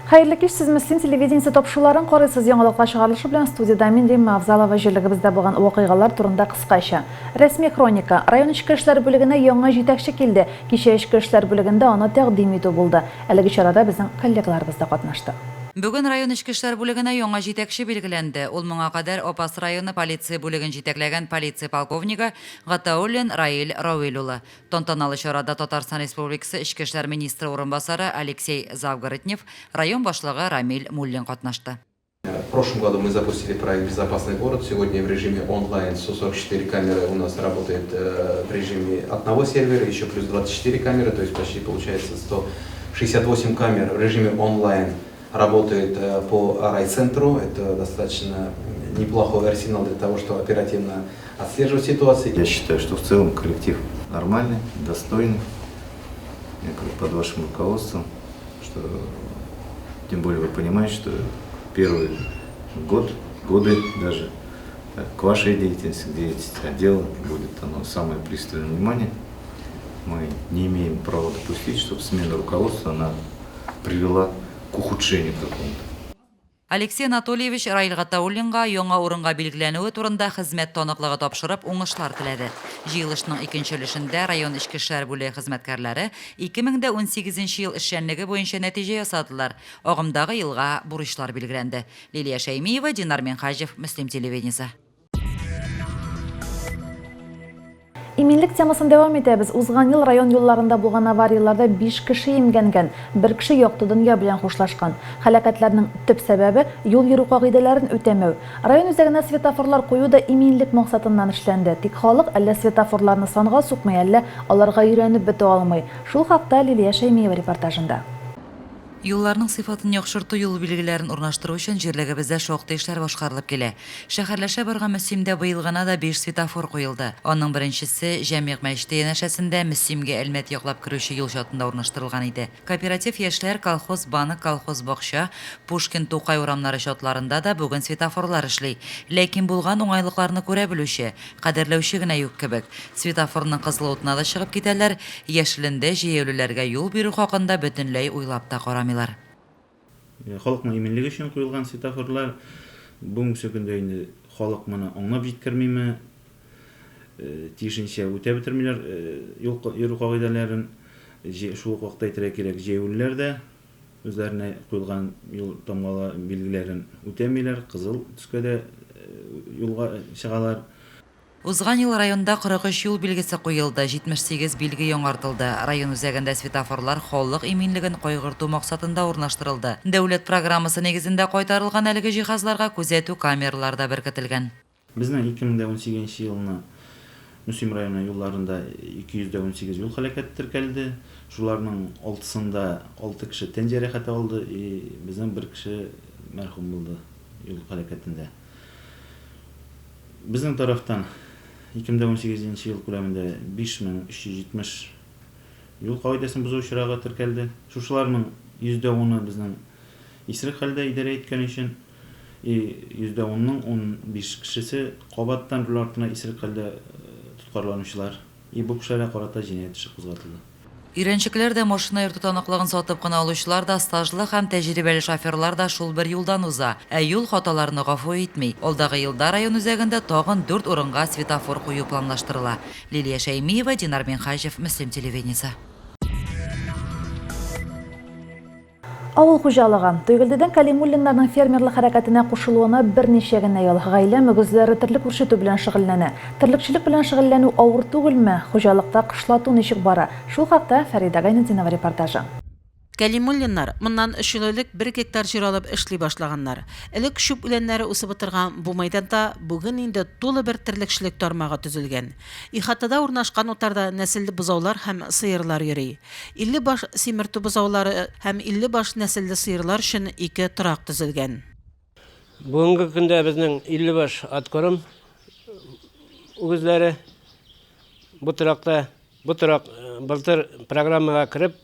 Хәерле кич, сез Мөслим телевидениесе тапшыруларын карыйсыз. Яңалыклар чыгарылышы белән студиядә мин Римма Авзалова җирлегебездә булган вакыйгалар турында кыскача. Рәсми хроника. Район эчке эшләр бүлегенә яңа җитәкче килде. Кичә эчке эшләр бүлегендә аны тәкъдим итү булды. Әлеге чарада безнең коллегаларыбыз да катнашты. Бүген район эчке эшләр бүлегенә яңа җитәкче билгеләнде. Ул моңа кадәр Апас районы полиция бүлеген җитәкләгән полиция полковнигы Гатауллин Раил Равил улы. Тантаналы чарада Татарстан Республикасы Эчке эшләр министры урынбасары Алексей Завгороднев, район башлыгы Рамил Муллин катнашты. В прошлом году мы запустили проект «Безопасный город». Сегодня в режиме онлайн 144 камеры у нас работает в режиме одного сервера, еще плюс 24 камеры, то есть почти получается 168 камер в режиме онлайн работает по райцентру. Это достаточно неплохой арсенал для того, чтобы оперативно отслеживать ситуацию. Я считаю, что в целом коллектив нормальный, достойный. Я говорю, под вашим руководством, что тем более вы понимаете, что первый год, годы даже к вашей деятельности, к деятельности отдела будет оно самое пристальное внимание. Мы не имеем права допустить, чтобы смена руководства она привела к ухудшению какому-то. Алексей Анатольевич Раил Гатауллинга яңа урынга билгеләнүе турында хезмәт таныклыгы тапшырып, уңышлар теләде. Җыелышның икенче өлешендә район эчке эшләр бүлеге хезмәткәрләре 2018 нче ел эшчәнлеге буенча нәтиҗә ясадылар, агымдагы елга бурычлар билгеләнде. Лилия Шәймиева, Динар Минһаҗев, Мөслим телевидениесе. Иминлек темасын дәвам итәбез. Узган ел район юлларында булган аварияләрдә 5 кеше имгәнгән, бер кеше якты дөнья белән хушлашкан. Һәлакәтләрнең төп сәбәбе, юл йөрү кагыйдәләрен үтәмәү. Район үзәгенә светофорлар кую да иминлек максатыннан эшләнде. Тик халык әллә светофорларны санга сукмый, әллә аларга өйрәнеп бетә алмый. Шул хакта Лилия Шәймиева репортажында. Юлларның сыйфатын яхшырту, юл билгеләрен урнаштыру өчен җирлегебездә шактый эшләр башкарылып килә. Шәһәрләшә барган Мөслимдә быел гына да биш светофор куелды. Аның беренчесе Җәмигъ мәчете янәшәсендә Мөслимгә Әлмәт яклап керүче юл чатында урнаштырылган иде. Кооператив Яшьләр, Колхоз банк, Колхоз бакча, Пушкин, Тукай урамнары чатларында да бүген светофорлар эшли. Ләкин булган уңайлыкларны күрә белүче, кадерләүче генә юк кебек. Светофорның кызыл утына да чыгып китәләр, яшелендә җәяүлеләргә юл бирү хакында бөтенләй уйлап та карамыйлар. Халыкның иминлеге өчен куелган светофорлар. Бүгенге көндә инде халык моны аңлап җиткермиме, тиешенчә үтәп бетермиләр юл йөрү кагыйдәләрен. Шул ук вакытта әйтергә кирәк, җәяүлеләр дә үзләренә куелган юл тамгалы билгеләрен үтәмиләр, кызыл төскә дә юлга чыгалар. Узган ел районда 43 юл билгесе куелды, 78 билге яңартылды. Район үзәгендә светофорлар халык иминлеген кайгырту максатында урнаштырылды. Дәүләт программасы нигезендә кайтарылган әлеге җиһазларга күзәтү камералары да беркетелгән. Безнең 2018 нче елны Мөслим районы юлларында 218 юл һәлакәте теркәлде. Шуларның алтысында алты кеше тән җәрәхәте алды и безнең бер кеше мәрхүм булды юл һәлакәтендә. Безнең тарафтан 2018 нче ел күләмендә 5370 юл кагыйдәсен бозу очрагы теркәлде. Шушыларның йөздә уны безнең исерек хәлдә идарә иткән өчен и йөздә унның 15 кешесе кабаттан руль артына исерек хәлдә тоткарланучылар и бу кешеләргә карата җинаять эше кузгатылды. Өйрәнчекләр дә, машина йөртү таныклыгын сатып кына алучылар да, стажлы һәм тәҗрибәле шоферлар да шул бер юлдан уза. Ә юл хаталарны гафу итми. Алдагы елда район үзәгендә тагын дүрт урынга светофор кую планлаштырыла. Лилия Шәймиева, Динар Минһаҗев, Мөслим телевидениесе. Авыл хуҗалыгы. Тойгелдедән Кәлимуллиннарның фермерлык хәрәкәтенә кушылуына берничә генә ел. Гаилә мөгезләре терлек үрчетү белән шөгыльләнә. Терлекчелек белән шөгыльләнү авыр түгелме? Хуҗалыкта кышлату ничек бара? Шул хакта Фәридә Гайнетдинова репортажы. Кәлимуллиннар моннан өч ел элек бер гектар җир алып эшли башлаганнар. Элек чүп үләннәре үсеп утырган бу мәйданда бүген инде тулы бер терлекчелек тармагы төзелгән. Ихатада урнашкан утарда нәселле бозаулар һәм сыерлар йөри. 50 баш симертү бозаулары һәм 50 баш нәселле сыерлар өчен ике торак төзелгән. Бүгенге көндә безнең 50 баш откорм үгезләре бу торакта. Бу торак былтыр программага кереп,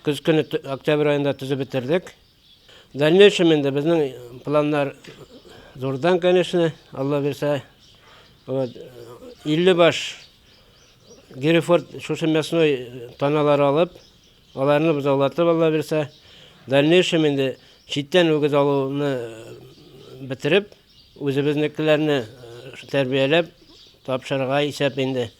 көз көне октябрь аенда төзеп бетердек. В дальнейшем инде безнең планнар зурдан, конечно, Алла бирсә. Вот 50 баш Герефорд шушы мясной таналар алып, аларны бозаулатып, Алла бирсә, Дальнейшем инде читтән үгез алуны бетереп, үзебезнекеләрне тәрбияләп тапшырырга исәп инде.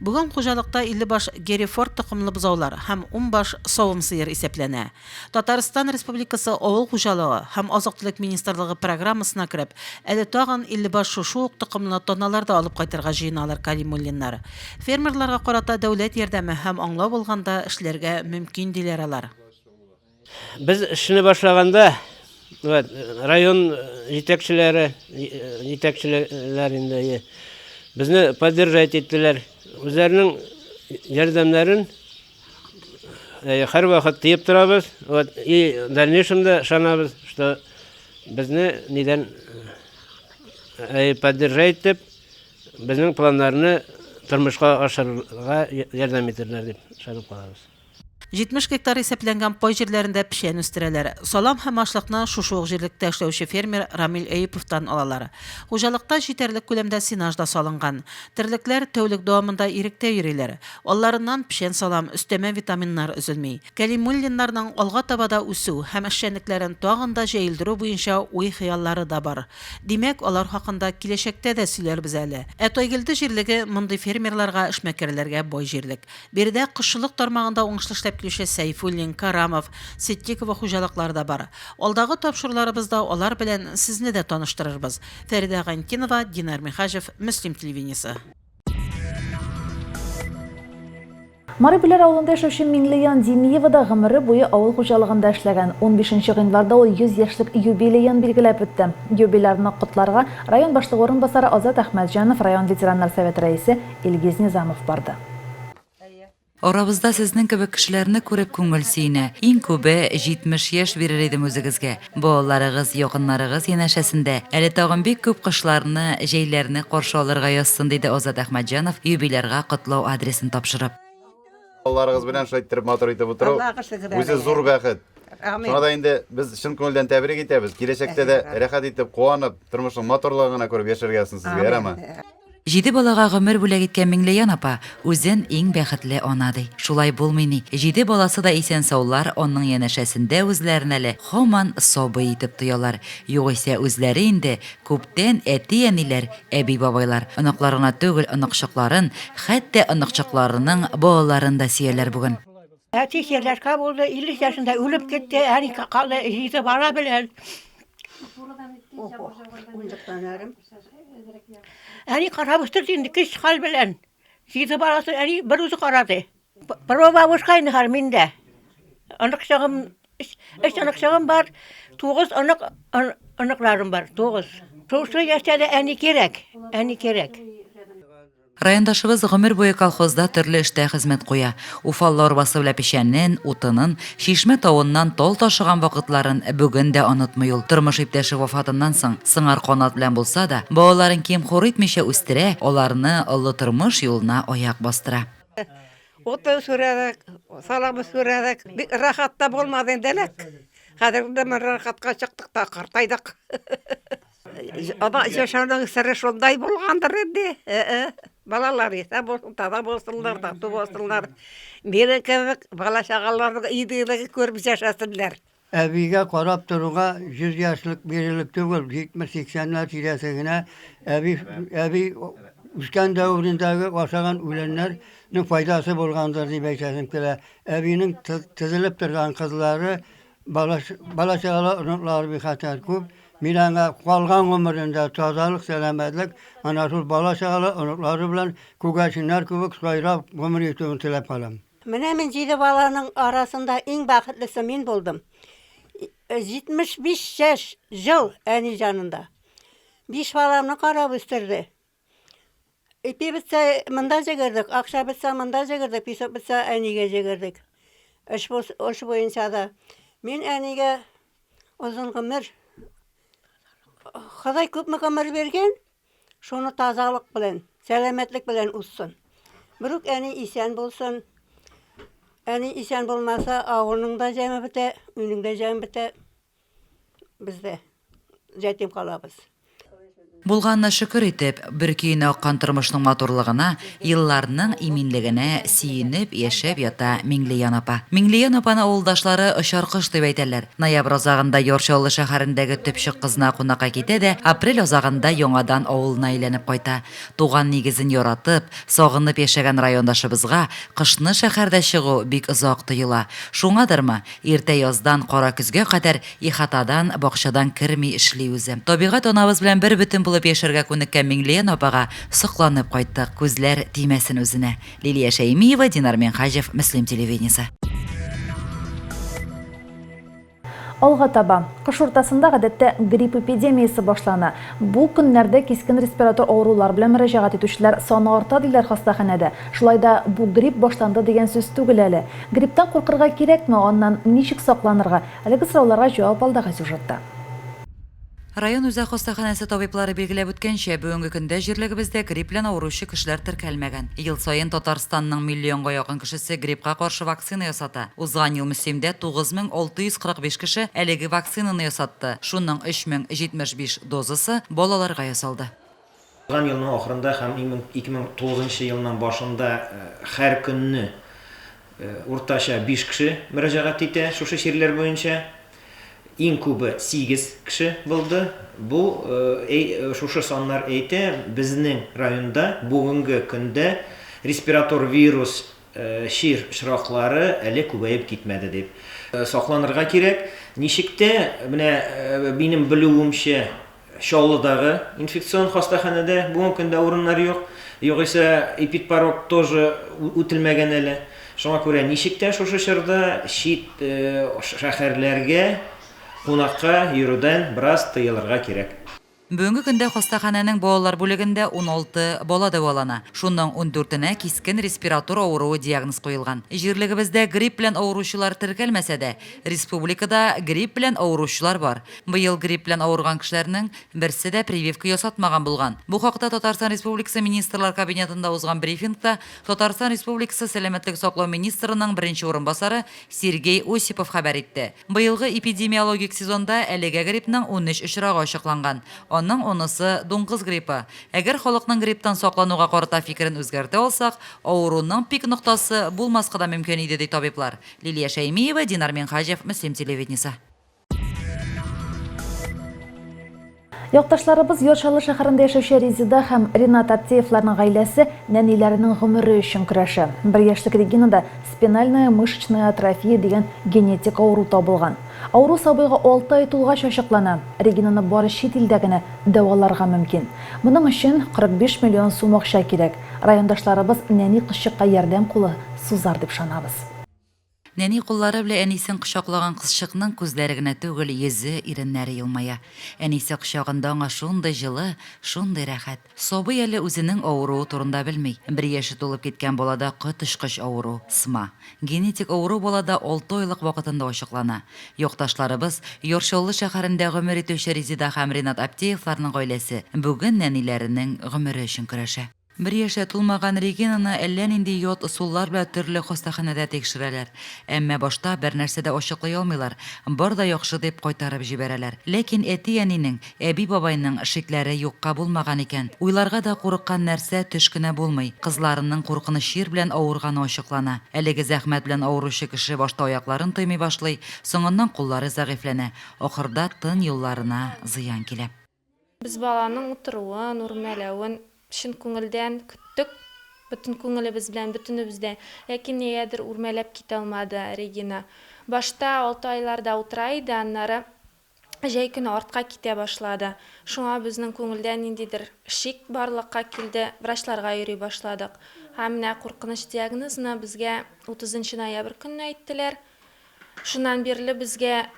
Бүген хуҗалыкта 50 баш герефорд токымлы бозаулар һәм ун баш савым сыер исәпләнә. Татарстан Республикасы Авыл хуҗалыгы һәм азык-төлек министрлыгы программасына кереп, әле тагын 50 баш шушы ук токымлы таналар да алып кайтырга җыеналар Кәлимуллиннар. Фермерларга карата дәүләт ярдәме һәм аңлау булганда эшләргә мөмкин, диләр алар. Без эшне башлаганда, вот, район җитәкчеләре, җитәкчеләр инде безне поддержать иттеләр. Үзләренең ярдәмнәрен һәрвакыт тиеп торабыз. Вот, и в дальнейшем да ышанабыз, что безне нидән поддержать итеп, безнең планнарны тормышка ашырырга ярдәм итерләр дип ышанып калабыз. 70 гектар исәпләнгән пай җирләрендә печән үстерәләр. Салам һәм ашлыкны шушы ук җирлектә эшләүче фермер Рамил Әюповтан алалар. Хуҗалыкта җитәрлек күләмдә сенаж да салынган. Терлекләр тәүлек дәвамында иректә йөриләр. Алларыннан печән-салам, өстәмә витаминнар өзелми. Кәлимуллиннарның алга таба да үсү һәм эшчәнлекләрен тагын да җәелдерү буенча уй-хыяллары да бар. Димәк, алар хакында киләчәктә дә сөйләрбез әле. Ә Тайгелде җирлеге мондый фермерларга, эшмәкәрләргә бай җирлек. Биредә кошчылык тармагында уңышлы эшләп килүче Сәйфуллин, Карамов, Ситдикова хуҗалыклары да бар. Алдагы тапшыруларыбызда алар белән сезне дә таныштырырбыз. Фәридә Гайнтинова, Динар Михаҗев, Мөслим телевидениесе. Мари Бүләр авылында яшәүче Миңлеян Димиева да гомере буе авыл хуҗалыгында эшләгән. Унбишенче гыйнварда ул 100 яшьлек юбилеен билгеләп үтте. Юбилярны котларга район башлыгы урынбасары Азат Әхмәтҗанов, район ветераннар советы рәисе Илгиз Низамов барды. Арабызда сезнең кебек кешеләрне күреп күңел сөенә. Иң күбе 70 яшь бирер идем үзегезгә. Балаларыгыз, якыннарыгыз янәшәсендә әле тагын бик күп кышларны, җәйләрне каршы алырга язсын, диде Азат Әхмәтҗанов юбилярга котлау адресын тапшырып. Балаларыгыз белән шулай иттереп матур итеп утыру үзе зур бәхет. Шуңа да инде без чын күңелдән тәбрик итәбез. Киләчәктә дә рәхәт итеп, куанып, тормышның матурлыгын гына күреп яшәргә язсын сезгә, ярама? Җиде балага гомер бүләк иткән Миңлеян апа үзен иң бәхетле ана ди. Шулай булмый ни, җиде баласы да исән-саулар, аның янәшәсендә үзләрен әле һаман сабый итеп тоялар. Югыйсә үзләре инде күптән әти-әниләр, әби-бабайлар. Оныклар гына түгел, оныкчыкларын, хәтта оныкчыкларының балаларын да сөяләр бүген. Әти чирләшкә булды, 53 яшендә үлеп китте, әни калды җиде бала белән. Әни карап үстерде инде көч хәл белән. Җиде баласын әни бер үзе карады. Прабабушка инде хәзер миндә. Оныкчыгым, өч оныкчыгым бар, тугыз онык, оныкларым бар, тугыз. Шушы яшьтә дә әни кирәк, әни кирәк. Райондашыбыз гомер буе колхозда төрле эштә хезмәт куя. Уфалла арбасы белән печәнен, утынын, Чишмә тавыннан тал ташыган вакытларын бүген дә онытмый ул. Тормыш иптәше вафатыннан соң, сыңар канат белән булса да, балаларын ким-хур итмичә үстерә, аларны олы тормыш юлына аяк бастыра. Утын сүрәдек, салам сүрәдек. Бик рәхәт тә булмады инде элек. Хәзер инде менә рәхәткә чыктык та картайдык. Ана яшәүнең сере шундай булгандыр инде. Балалар исән булсын, таза булсыннар, тату булсыннар. Минем кебек бала-чагаларның игелеген күреп яшәсеннәр. Әбигә карап торуга 100 яшьлек бирерлек түгел, 70-80-ләр тирәсе генә әби, әби үскән дәверендәге ашаган үләннәрнең файдасы булгандыр дип әйтәсем килә. Әбинең тезелеп торган кызлары Бала-чагалы, оныклары бик хәтәр күп. Мин аңа калган гомерендә тазалык, сәламәтлек, ана шул бала-чагалы, оныклары белән күгәрченнәр кебек сайрап гомер итүен теләп калам. Менә мин җиде баланың арасында иң бәхетлесе мин булдым. 75 яшь, ел әни җанында. Биш баламны карап үстерде. Ипи бетсә, монда җегердек, акча бетсә, монда җегердек, песок бетсә, әнигә җегердек. Эш, эш буенча да. Мин әнигә озын гомер, Ходай күпме гомер биргән, шуны тазалык белән, сәламәтлек белән узсын. Берүк әни исән булсын. Әни исән булмаса, авылның да җәме бетә, өйнең дә җәме бетә. Без дә ятим калабыз. Булганына шөкер итеп, бер көенә аккан тормышның матурлыгына, елларның иминлегенә сөенеп яшәп ята Миңлеян апа. Миңлеян апаны авылдашлары очар кош дип әйтәләр. Ноябрь азагында Яр Чаллы шәһәрендәге төпчек кызына кунакка китә дә, апрель азагында яңадан авылына әйләнеп кайта. Туган нигезен яратып, сагынып яшәгән райондашыбызга кышны шәһәрдә чыгу бик озак тоела. Шуңадырмы, иртә яздан кара көзгә кадәр Ихатадан, бакчадан керми эшли үзе. Табигать анабыз белән бербөтен булып яшәргә күнеккән Миңлеян апага сокланып кайттык. Күзләр тимәсен үзенә. Лилия Шәймиева, Динар Минһаҗев, Мөслим телевидениесе. Алга таба. Кыш уртасында гадәттә грипп эпидемиясе башлана. Бу көннәрдә кискен респиратор авырулар белән мөрәҗәгать итүчеләр саны арта, диләр хастаханәдә. Шулай да бу грипп башланды дигән сүз түгел әле. Грипптан куркырга кирәкме, аннан ничек сакланырга? Әлеге сорауларга җавап алдагы сюжетта. Район үзәк хастаханәсе табиблары билгеләп үткәнчә, бүгенге көндә җирлегебездә грипп белән авыручы кешеләр теркәлмәгән. Ел саен Татарстанның миллионга якын кешесе гриппка каршы вакцина ясата. Узган ел Мөслимдә 9645 кеше әлеге вакцинаны ясатты, шуның 3075 дозасы балаларга ясалды. Узган елның ахырында һәм 2009 елның башында һәр көнне Уртача 5 кеше мөрәҗәгать итә шушы чирләр буенча. Иң күбе 8 кеше булды. Бу шушы саннар әйтә, безнең районда бүгенге көндә респиратор вирус чир очраклары әле күбәеп китмәде дип. Сакланырга кирәк. Ничек тә, менә минем белүемчә, Чаллыдагы инфекцион хастаханәдә бүгенге көндә урыннар юк. Югыйсә, эпидпорог тоже үтелмәгән әле. Шуңа күрә ничек тә шушы чорда чит шәһәрләргә кунакка йөрүдән бераз тыелырга кирәк. Бүгенге көндә хастаханәнең балалар бүлегендә 16 бала дәвалана. Шуның ундүртенә кискен респиратор авыруы диагноз куелган. Җирлегебездә грипп белән авыручылар теркәлмәсә дә, республикада грипп белән авыручылар бар. Быел грипп белән авырган кешеләрнең берсе дә прививка ясатмаган булган. Бу хакта Татарстан Республикасы Министрлар Кабинетында узган брифингта Татарстан Республикасы сәламәтлек саклау министрының беренче урынбасары Сергей Осипов хәбәр итте. Быелгы эпидемиологик сезонда әлегә гриппның 13 очрагы ачыкланган. Аның унысы, дуңгыз гриппы. Әгәр халыкның грипптан саклануга карата фикерен үзгәртә алсак, авыруның пик ноктасы булмаска да мөмкин иде, ди табиблар. Лилия Шәймиева, Динар Минһаҗев, Мөслим телевидениесе. Якташларыбыз Яр Чаллы шәһәрендә яшәүче Резеда һәм Ринат Аптеевларның гаиләсе нәниләренең гомере өчен көрәшә. Бер яшьлек Регинада спинальная мышечная атрофия дигән генетик авыру табылган. Авыру сабыйга алты ай тулгач ачыклана. Регинаны бары чит илдә генә дәваларга мөмкин. Моның өчен 45 миллион сум акча кирәк. Райондашларыбыз нәни кызчыкка ярдәм кулы сузар дип ышанабыз. Нәни куллары белән әнисен кочаклаган кызчыкның күзләре генә түгел, йөзе, иреннәре елмая. Әнисе кочагында аңа шундый җылы, шундый рәхәт. Сабый әле үзенең авыруы турында белми. Бер яше тулып киткән балада коточкыч авыру, СМА. Генетик авыру балада алты айлык вакытында ачыклана. Якташларыбыз, Яр Чаллы шәһәрендә гомер итүче Резеда һәм Ринат Аптеевларның гаиләсе бүген нәниләренең гомере өчен көрәшә. Бер яшь тә тулмаган Регинаны әллә нинди ят ысуллар белән төрле хастаханәдә тикшерәләр. Әмма башта бернәрсә дә ачыклый алмыйлар, бар да яхшы дип кайтарып җибәрәләр. Ләкин әти-әнинең, әби-бабайның шикләре юкка булмаган икән. Уйларга да курыккан нәрсә төш кенә булмый. Кызларының куркыныч чир белән авырганы ачыклана. Әлеге зәхмәт белән авыручы кеше башта аякларын тоймый башлый, соңыннан куллары зәгыйфьләнә, ахырда тын юлларына зыян килә. Без баланың утыруын, үрмәләвен чын күңелдән көттек, бөтен күңелебез белән, бөтенебез дә. Ләкин нигәдер үрмәләп китә алмады Регина. Башта алты айларда утыра иде, аннары җәй көне артка китә башлады. Шуңа безнең күңелдә ниндидер шик барлыкка килде, врачларга йөри башладык. Һәм менә куркыныч диагнозны безгә утызынчы ноябрь көнне әйттеләр. Шуннан бирле безгә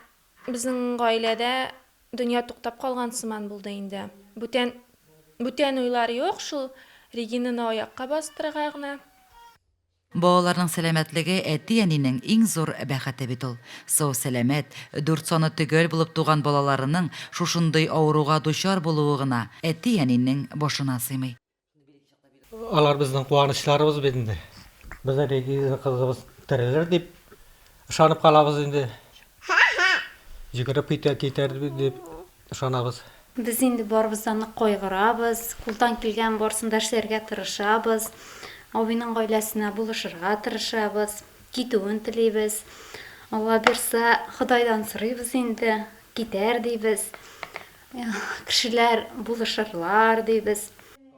Безнең гаиләдә дөнья туктап калган сыман булды инде. Бүтән, бүтән уйлар юк, шул Регинаны аякка бастырырга гына. Балаларның сәламәтлеге әти-әнинең иң зур бәхете бит ул. Сау-сәламәт, дүрт саны төгәл булып туган балаларының шушындый авыруга дучар булуы гына әти-әнинең башына сыймый. Алар безнең куанычларыбыз бит инде. Без әле кызыбыз терелер дип ышанып калабыз инде. Йөгереп китә китәр дип ышанабыз. Без инде барыбыз да нык кайгырабыз, кулдан килгән барысын да эшләргә тырышабыз. Абыйның гаиләсенә булышырга тырышабыз, китүен телибез. Алла бирса, Ходайдан сорыйбыз инде, китәр дибез. Кешеләр булышырлар дибез.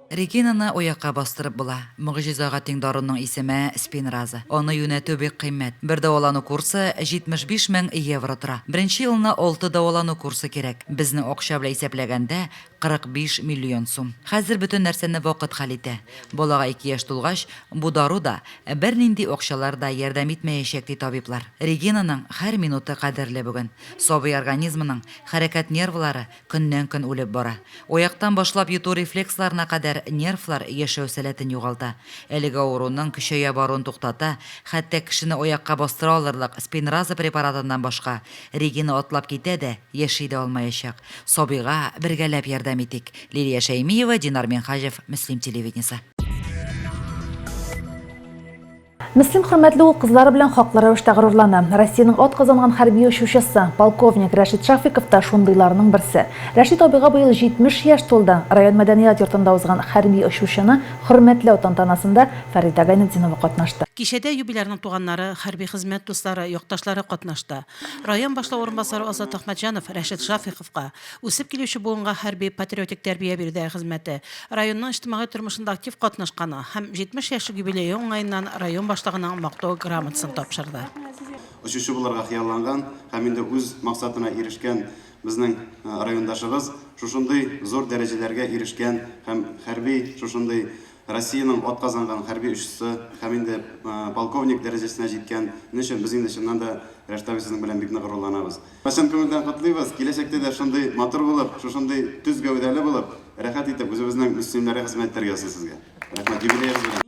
Регинаны аякка бастырып була. Могҗизага тиң даруның исеме, Спинраза. Аны юнәтү бик кыйммәт. Бер дәвалану курсы 75 мең евро тора. Беренче елны алты дәвалану курсы кирәк. Безнең акча белән исәпләгәндә, 45 миллион сум. Хәзер бөтен нәрсәне вакыт хәл итә. Балага ике яшь тулгач, бу дару да, бернинди акчалар да ярдәм итмәячәк, ди табиблар. Регинаның һәр минуты кадерле бүген. Сабый организмының хәрәкәт нервлары Көннән-көн үлеп бара. Аяктан башлап йоту рефлексларына кадәр нервлар яшәү сәләтен югалта. Әлеге авыруның көчәя баруын туктата, хәтта кешене аякка бастыра алырлык Спинраза препаратыннан башка Регина атлап китә дә, яши дә алмаячак. Сабыйга бергәләп ярдәм итик. Лилия Шәймиева, Динар Минһаҗев, Мөслим телевидениесе. Мөслим хөрмәтле ул кызлары белән хаклы рәвештә горурлана. Россиянең атказанган хәрби очучысы, полковник Рәшит Шафиков та шундыйларның берсе. Рәшит абыйга быел 70 яшь тулды. Район мәдәният йортында узган хәрби очучыны хөрмәтләү тантанасында Фәридә Гайнетдинова катнашты. Кичәдә юбилярның туганнары, хәрби хезмәт дуслары, якташлары катнашты. Район башлыгы урынбасары Азат Әхмәтҗанов Рәшит Шафиковка, Үсеп килүче буынга хәрби, патриотик тәрбия бирүдәге хезмәте, районның иҗтимагый тормышында актив катнашканы һәм 70 яшьлек юбилее уңаеннан район башлыгының Мактау грамотасын тапшырды. Очучы булырга хыялланган һәм инде үз максатына ирешкән безнең райондашыбыз шушындый зур дәрәҗәләргә ирешкән һәм хәрби шушындый Россиянең атказанган хәрби очучысы һәм инде полковник дәрәҗәсенә җиткән өчен без инде чыннан да Рәшит абый сезнең белән бик нык горурланабыз. Чын күңелдән котлыйбыз, киләчәктә дә шундый матур булып, шушындый төз гәүдәле булып, рәхәт итеп үзебезнең мөслимнәргә хезмәт итәргә язсын сезгә. Рәхмәт, юбилеегыз белән!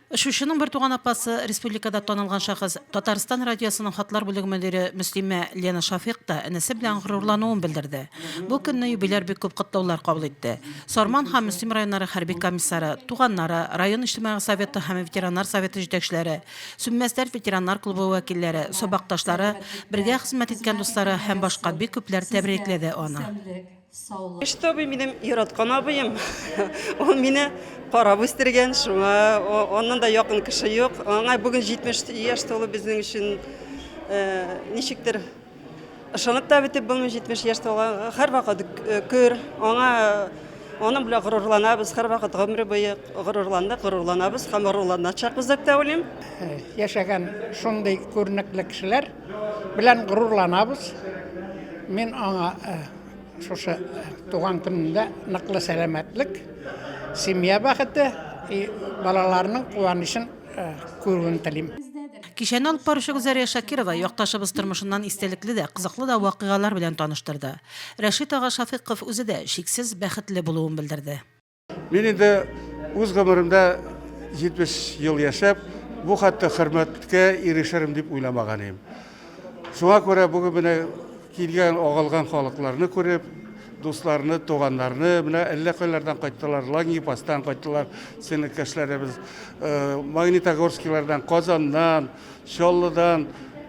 Очучының бертуган апасы, республикада танылган шәхес, Татарстан радиосының хатлар бүлеге мөдире мөслимә Лена Шафыйк та энесе белән горурлануын белдерде. Бу көнне юбиляр бик күп котлаулар кабул итте. Сарман һәм Мөслим районнары хәрби комиссары, туганнары, район иҗтимагый советы һәм ветераннар советы җитәкчеләре, Сүнмәс дәрт ветераннар клубы вәкилләре, сабакташлары, бергә хезмәт иткән дуслары һәм башка бик күпләр тәбрикләде аны. Рәшит абый минем яраткан абыем. Ул мине карап үстергән, шуңа аннан да якын кеше юк. Аңа бүген 70 яшь тулу безнең өчен ничектер Ышанып та бетеп булмый, 70 яшь тулган, һәрвакыт көр, аңа аның белән горурланабыз, һәрвакыт гомере буе горурландык, горурланабыз һәм горурланачакбыз дип тә уйлыйм. Яшәгән шундый күренекле кешеләр белән горурланабыз. Мин аңа шушы туган көнендә ныклы сәламәтлек, семья бәхете и балаларының куанычын күрүен телим. Кичәне алып баручы Гүзәрия Шакирова якташыбыз тормышыннан истәлекле дә, кызыклы да вакыйгалар белән таныштырды. Рәшит ага Шафыйков үзе дә чиксез бәхетле булуын белдерде. Мин инде үз гомеремдә 70 ел яшәп, бу хәтле хөрмәткә ирешермен дип уйламаган идем. Шуңа күрә бүген менә килгән, агылган халыкларны күреп, дусларны, туганнарны, менә әллә кайлардан кайттылар, Лангепастан кайттылар, сеңелкәшләребез, э, Магнитогорскилардан, Казаннан, Чаллыдан.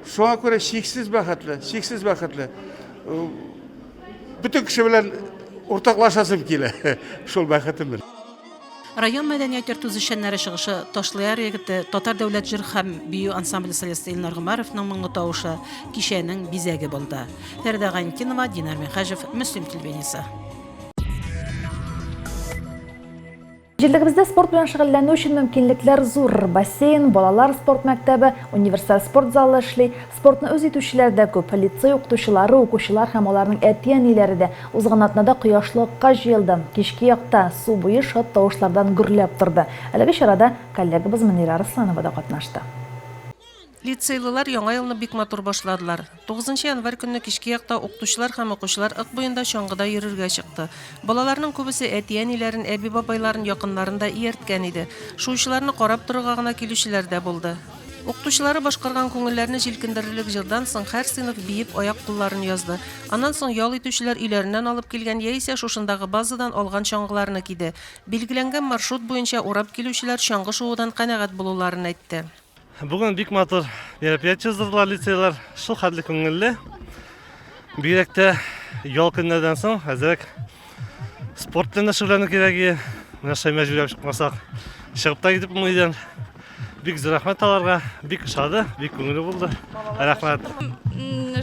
Шуңа күрә чиксез бәхетле, чиксез бәхетле. Э, бөтен кеше белән уртаклашасым килә шул бәхетем белән. Район мәдәният йорты үзешчәннәре чыгышы, Ташлыяр егете, Татар дәүләт җыр һәм бию ансамбле солисты Илнар Гомәровның моңлы тавышы кичәнең бизәге булды. Фәридә Гайнетдинова, Динар Минһаҗев, Мөслим телевидениесе. Җирлегебездә спорт белән шөгыльләнү өчен мөмкинлекләр зур. Бассейн, балалар спорт мәктәбе, универсаль спорт залы эшли. Спортны үз итүчеләр дә күп. Лицей укытучылары, укучылар һәм аларның әти-әниләре дә узган атнада кояшлы Ыкка җыелды. Кичке якта су буе шат тавышлардан гөрләп торды. Әлеге чарада коллегабыз Мөнирә Арысланова да катнашты. Лицейлылар Яңа елны бик матур башладылар. Тугызынчы январь көнне кичке якта укытучылар һәм укучылар Ык буенда чаңгыда йөрергә чыкты. Балаларның күбесе әти-әниләрен, әби-бабайларын, якыннарын да иярткән иде. Шуучыларны карап торырга гына килүчеләр дә булды. Укытучылары башкарган күңелләрне җилкендерерлек җырдан соң һәр сыйныф биеп аяк-кулларын язды. Аннан соң ял итүчеләр өйләреннән алып килгән яисә шушындагы базадан алган чаңгыларны киде. Билгеләнгән маршрут буенча урап килүчеләр чаңгы шуудан канәгать булуларын әйтте. Бүген бик матур мероприятие уздырдылар лицейлар. Шул хәтле күңелле. Бигрәк тә ял көннәрдән соң әзрәк Спорт белән дә шөгыльләнү кирәк ие. Менә шулай мәҗбүрләп чыкмасак, чыгып та китеп булмый өйдән. Бик зур рәхмәт аларга, бик ошады, бик күңелле булды. Рәхмәт.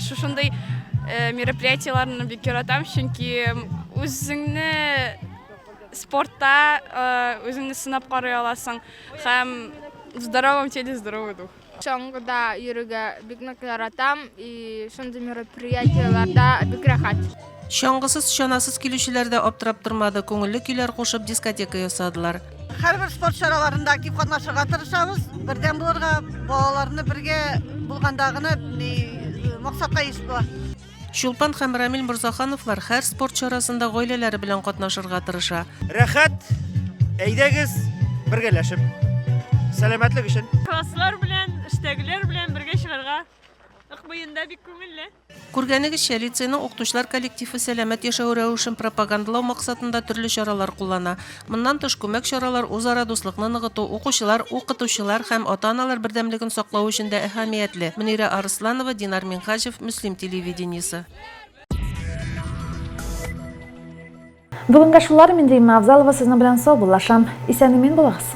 Шушындый э, мероприятиеләрне бик яратам, чөнки үзеңне спортта э, үзеңне сынап карый аласың һәм в здоровом теле здоровый дух. Чаңгыда йөрергә бик нык яратам и шундый мероприятиеләрдә бик рәхәт. Чаңгысыз, чанасыз килүчеләр дә аптырап тормады, күңелле көйләр кушып дискотека ясадылар. Һәрбер спорт чараларында актив катнашырга тырышабыз, бердәм булырга, балаларны бергә булганда гына максатка ирешеп була. Чулпан һәм Рамил Морзахановлар һәр спорт чарасында гаиләләре белән катнашырга тырыша. Рәхәт, әйдәгез, бергәләшеп. Сәламәтлек өчен. Класслар белән, эштәгеләр белән бергә чыгарга Ык буенда бик күңелле. Күргәнегезчә, лицейның укытучылар коллективы сәламәт яшәү рәвешен пропагандалау максатында төрле чаралар куллана. Моннан тыш, күмәк чаралар үзара дуслыкны ныгыту, укучылар, укытучылар һәм ата-аналар бердәмлеген саклау өчен дә әһәмиятле. Мөнирә Арысланова, Динар Минһаҗев, Мөслим телевидениесе. Бүгенгә шулар, мин Римма Авзалова сезнең белән саубуллашам. Исән-имин булыгыз!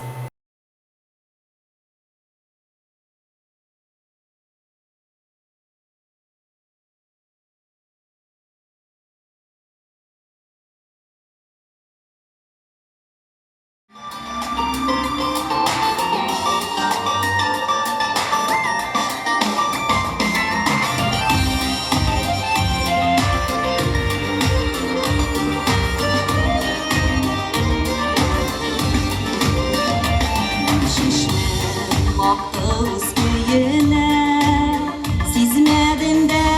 Сизмәдем дә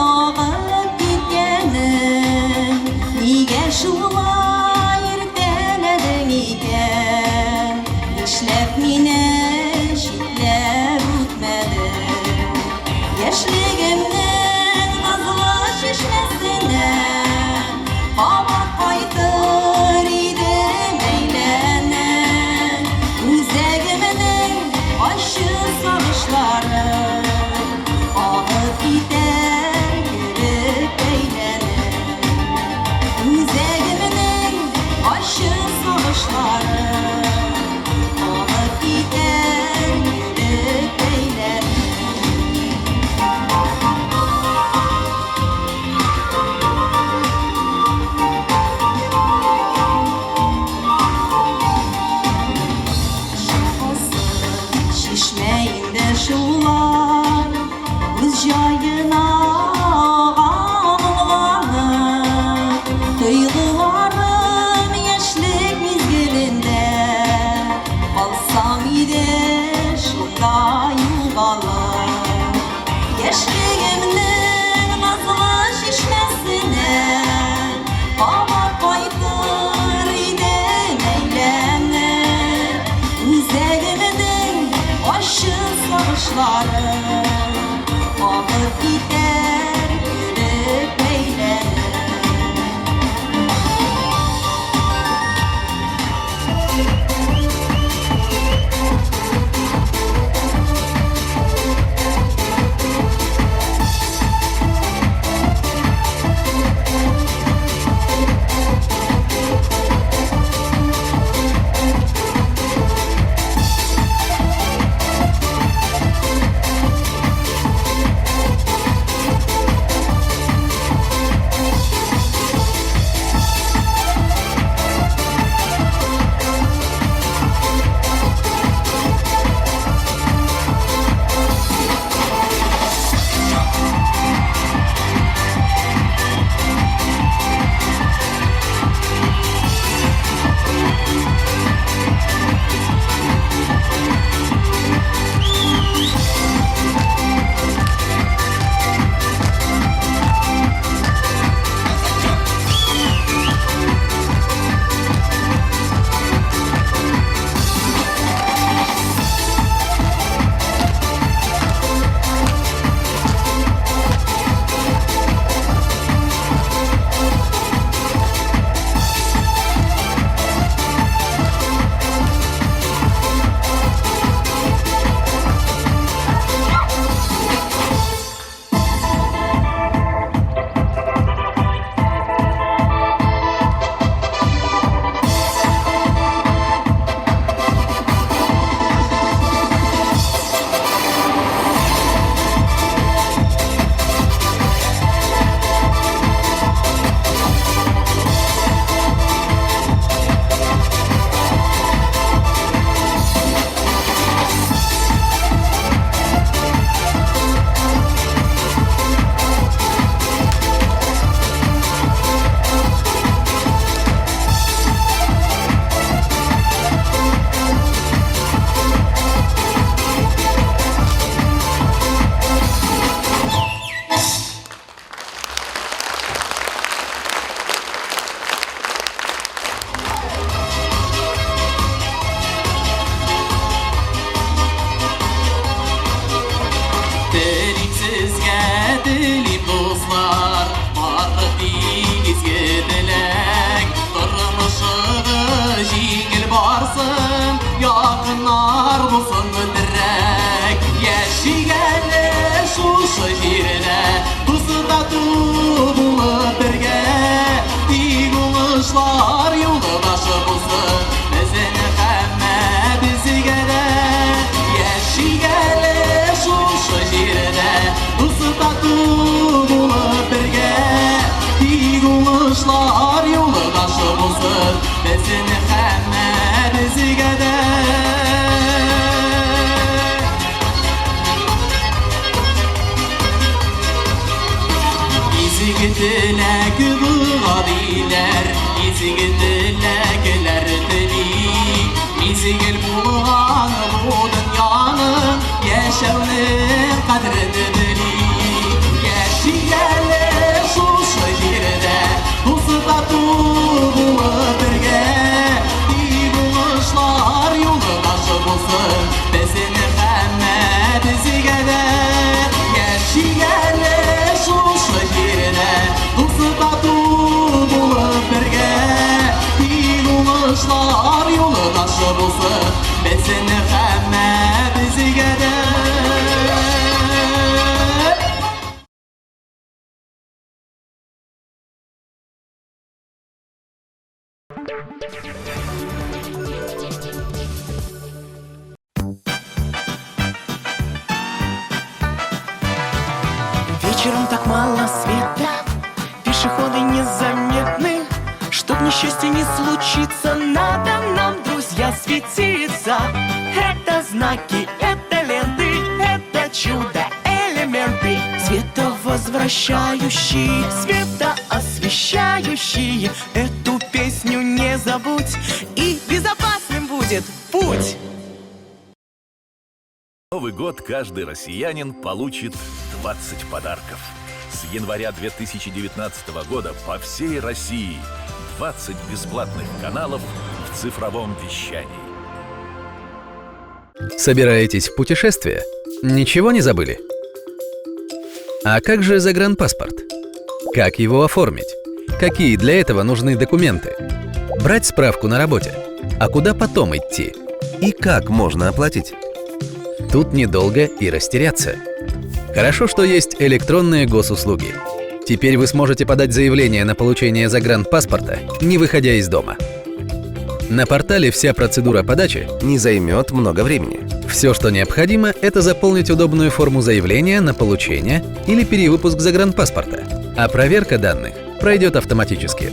агып киткәнен. Нигә шулай иртәләдең икән? Нишләп мине читләп үтмәдең? Яшьлегемнең назлы чишмәсенә Кабат кайтыр идем әйләнеп. Үзәгемнең ачы сагышлары Агып китәр кебек әйләнеп. Үзәгемнең ачы сагышлары Агып китәр кебек әйләнеп. Чишмә инде шулай үз җаена агымланып, Тойгыларым яшьлек мизгелендә калсам иде шунда югалып. Яшьлегемнең назлы чишмәсенә кабат кайтыр идем әйләнеп. Үзәгемнең ачы сагышлары агып китәр кебек бәйләнеп. барсын, якыннар булсын терәк. Яшик әле шушы җирдә, дус тату булып бергә. Тик уңышлар юлдашы булсын безнең һәммәбезгә дә. Яшик әле шушы җирдә, дус тату булып бергә. Тик уңышлар юлдашы булсын безнең һәммәбезгә дә. Изге теләк дога диләр, изге теләкләр тели. Мизгел булган бу дөньяның яшәүнең кадерен белик. Яшик әле шушы җирдә, дус тату булып бергә. Тик уңышлар юлдашы булсын безнең һәммәбезгә дә. Яшик әле шушы җирдә, дус тату булып бергә. Тик уңышлар юлдашы булсын безнең һәммәбезгә дә. Вечером так мало света, пешеходы незаметны. Чтоб несчастье не случиться, надо нам, друзья, светиться. Это знаки, это ленты, это чудо, элементы. Световозвращающие, светоосвещающие. Эту песню не забудь, и безопасным будет путь. Новый год каждый россиянин получит 20 подарков. С января 2019 года по всей России 20 бесплатных каналов в цифровом вещании. Собираетесь в путешествие? Ничего не забыли? А как же загранпаспорт? Как его оформить? Какие для этого нужны документы? Брать справку на работе? А куда потом идти? И как можно оплатить? Тут недолго и растеряться. Хорошо, что есть электронные госуслуги. Теперь вы сможете подать заявление на получение загранпаспорта, не выходя из дома. На портале вся процедура подачи не займет много времени. Все, что необходимо, это заполнить удобную форму заявления на получение или перевыпуск загранпаспорта. А проверка данных пройдет автоматически.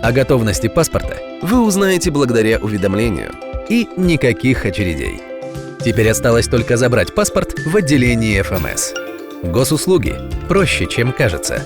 О готовности паспорта вы узнаете благодаря уведомлению. И никаких очередей. Теперь осталось только забрать паспорт в отделении ФМС. Госуслуги проще, чем кажется.